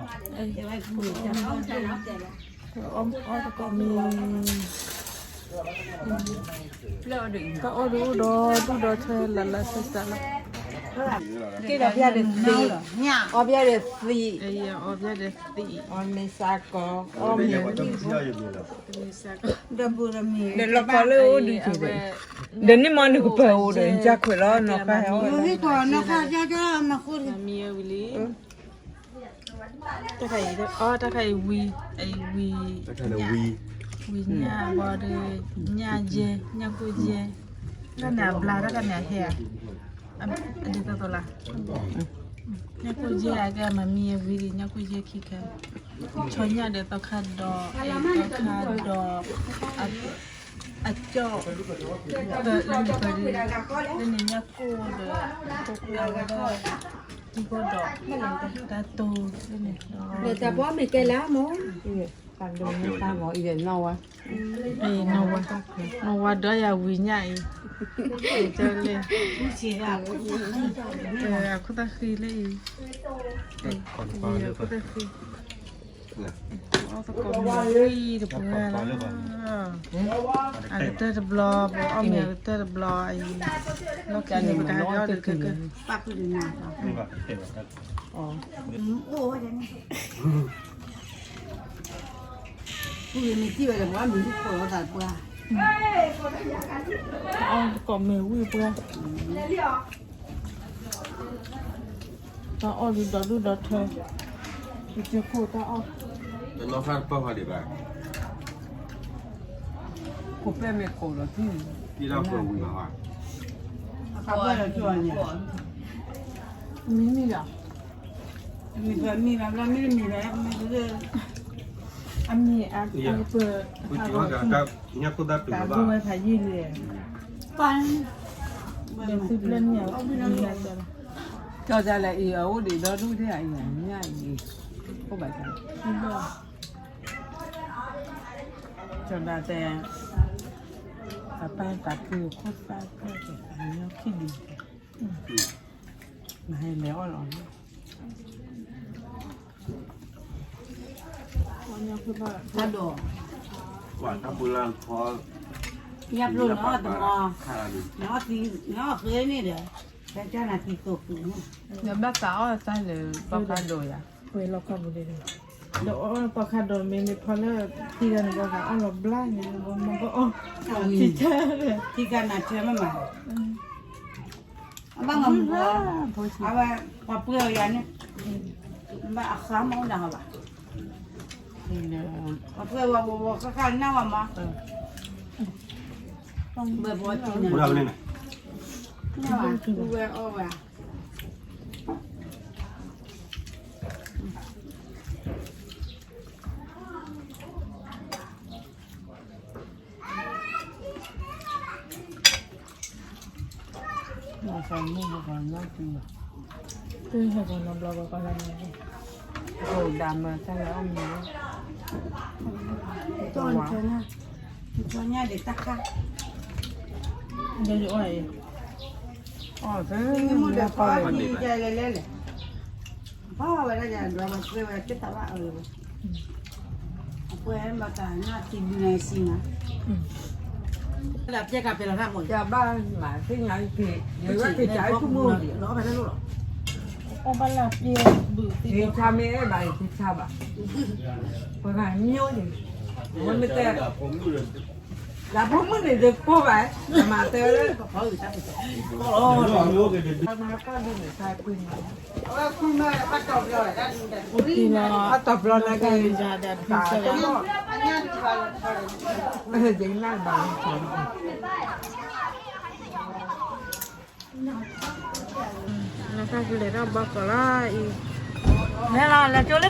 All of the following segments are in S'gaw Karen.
အီၣ်သကိးမ့ၤ, တၢ်အီၣ်ဒုးအိၣ်ဒီး ဒူၣ်ဒီးထၢလၢ်လၢ်ဆးဆးလီၤ. က့ၤဒီးဖျါဒီးသံ, အီၣ်ဖျါဒီးသံ, အီၣ်ဖျါဒီးသံ, အီၣ်မ့ၤစးကီး, အီၣ်မ့ၤဝံၤ, ဒီးလီၤကီလၢအိၣ်ဒုးက့ၤ, ဒီးန့ၣ်မ့ၢ်နကပၢၤအိၣ်ဒီး နကခွဲးလီၤနီၢ်ဃါဟဲအီၣ်, မမံဝံၤလံ. တၢ်ခါအံၤ, အီ တၢ်ခါအံၤဝံၤ, အံၤဝံၤ, ဝံၤညၣ်ဘီဒီး, ညၣ်ယဲ, ညၣ်ကိၢ်ယဲ, တၢ်န့ၣ်အဘျါ တၢ်ခါန့ၣ်အဟဲဧါ, အဒ်သိးသိးလၢ, ညၣ်ကိၢ်ယဲအကဲမမံအဝံၤဒီး ညၣ်ကိၢ်ယဲခံခါ, ဆီညၣ်ဒီးသီခါဒီး, သီခါဒီး, အကၠီၣ်, လၢန့ၣ်ညၣ်ကိၢ်ဒီး, အဝဲဒၣ်, ထံကိၢ်ဒီး, တၢ်တိၢ်လၢန့ၣ်, လၢတၢ်ဘီမ့ၢ်ကဲလၢမ့ၢ်, တၢ်ဒိးန့ၢ်တၢ်ဂီၤအံၤဒီးနီၢ်ဝါ, နီၢ်ဝါဒီးယဝံၤညၣ်အံၤ, ကၠီလ့ၣ်, အခိၣ်သၣ်ဃံလၢအံၤ, အခိၣ်သၣ်ဃံ အီၣ်သကိးမ့ၤဝံၤတပှၢ်လီၤ, အကတၢၢ်တဘျီ, ပအီၣ်မ့ၤအကတၢၢ်တဘျီအံၤ, လီၢ်ခံန့ၣ်ပကဟဲက့ၤအီၣ်ဒီးကက, ပမ့ၢ်ထံၣ်ဝဲဒီး ပှၤမ့ၢ်ဟံၣ်ဖိးလီၤသးပှၢ်, အီၣ်သကိးမ့ၤဝံၤပှၢ်, တၢ်အီၣ်ဒုးဒီဒူၣ်ဒီထၢ, ယကခိၣ်တၢ်အီၣ်, တနီၢ်ဃၣ်တပၢၢ်ဃီဒံးဘၣ်, ခိၣ်ပဲၢ်မ့ၢ်ခိၣ်လီၤထံၣ်, အခါပၢၢ်လီၤထံၣ်အီၤန့ၣ်, မံမံလီၤ, မံမံလီၤ, မံမံလီၤ, အမံၤအပၢၢ်, ညၣ်ခိၣ်သၣ်တုၤလီၤဘၣ်, တၢ်ဂိၢ်ဝဲဖးယံာ်လံ, ပၢ်, လၢသုပျဲၢ်န့ၣ်, ကၠီဒၣ်လဲာ်အံၤ အအိၣ်ဒံးဒီဒူၣ်ထဲအံၤ, ညၣ်အံၤ, အိၣ်ဘၣ်, ကၠီဒၣ်တဲ, အပၢ်တၢ်ဖုခိၣ်သၣ်ဖျၢၣ်တသးညီခံဒံး, မဟဲလဲၤအီၣ်လီၤ, တၢ်ဒိး, ညၣ်ဖျိနအီၣ်တမီၤ, နအီၣ်သံနအီၣ်ဃ့န့ၣ်ဒီး, ဖဲကၢ်နၤသံသိးကွံာ်န့ၣ်, နဘၣ်သးအီၣ်တၢ်လၢပှၤခါဒိးယၤ, ဝဲလီၤခီပူၤဒ်န့ၣ်, ဒီးအီၣ်ပှၤခါဒိးမ့ၢ်န့ၣ်ဖီလၢ, ထံဂၤန့ၣ်ဘၣ်သးအီၣ်လီၤဘျါန့ၣ်, ဘၣ်မၤဘၣ်အီၣ်, ထံကၢ်, ထံကၢ်နၤထွဲမးမး အဘၣ်မၤမူၤ, အဝဲ, ပှၤပှ့ၤအီၤယၤန့ၣ်, ဘၣ်အဃါမ့ၢ်အိၣ်ဒၣ်ဟီဘၣ်, ပှၤပှ့ၤဝဲဝဲဝဲဃၣ်ဃၣ်နၢ်ဝဲမး, ဘၣ်ဘီတံၢ်န့ၣ်, နၢ်ဝဲ, ဝဲအီၣ်ဝဲ မၤသးမုၢ်ဘၣ်ကီးနီၢ်ကံဘၣ်, တုၤဟဲကီးနီတဘျီဘၣ်ကီးလၢန့ၣ်, အိၣ်ဒၣ်မၤတၢ်လၢအီၣ်မ့ၤ, တီၢ်ညၣ်ဒံးတၢ်ခါ, ဒီးယအီၣ်အံၤ, အီၣ်သ့, မ့ၢ်မုၢ်ဒီးဖီအီၣ်ဒံးလဲၤလဲၤလဲၤလဲၤ ဖီဝဲဒၣ်ယၤဒွးဘၣ်ပှဲၤဝဲတသးဘၣ်အၢဝဲ, အပှဲၤဘၣ်တၢ်နၢ်တံၤဒုးနၤစံနၤ, လၢပျဲၢ်ကပျဲၢ်လီၤတၢ်မ့ၢ်, ယဘၣ်မၤသ့ၣ်ညါက့ၤ, ယဘၣ်က့ၤကအိၣ်ဖဲလဲၣ်လီၤ, အိၣ်ဘၣ်လၢပျဲၢ်ဘုးသ့ၣ်, ယဆါမ့ၢ်အဲၣ်ဘၣ်ယတဆါဘၣ်, ပှၤဂၤမ့ၢ်အိၣ်န့ၣ်, ဝဲမ့ၢ်တဲ လၢဖိမုၣ်န့ၣ်တကိးဘၣ်, မၤတဲဝဲလၢ, အဝဲကွံမး, ဘၣ်တီၤပျီနာ်က့, ဘၣ်တီၤပျီနာ်က့, ယကနၣ်ဘၣ်လီၤ, လၢတၢ်ကလဲၤတၢ်ဘီကီးလီၤအံၤ, လဲၤလီၤ လဲၤကၠိလၢ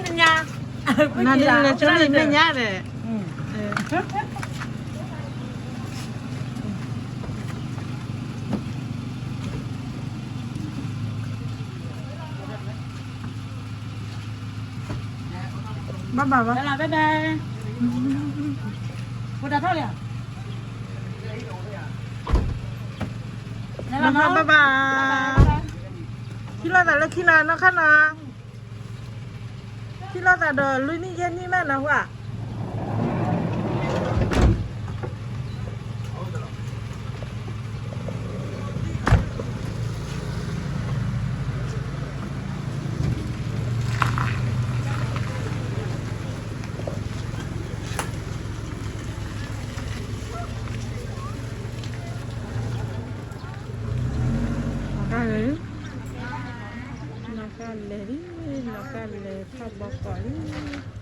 တညါ, နၤဒ်လဲၤကၠိလၢမဲာ်ညါဒီး ဘၣ်ဘၣ်ဘၣ်, ဘၣ်ဘၣ်, ဘၣ်ဘၣ်, ခံလီၤသးလၢခံလီၤ နီၢ်ခါနီၤ. ဟံးလိာ်သးဒီးလွံၢ်နံၣ်ယဲၢ်နံၣ်မးနီၤဟူဧါ. နီၢ်ကၢ်လဲၤလံ, နီၢ်ကၢ်လဲၤထီၣ်ဘီကီးလံ.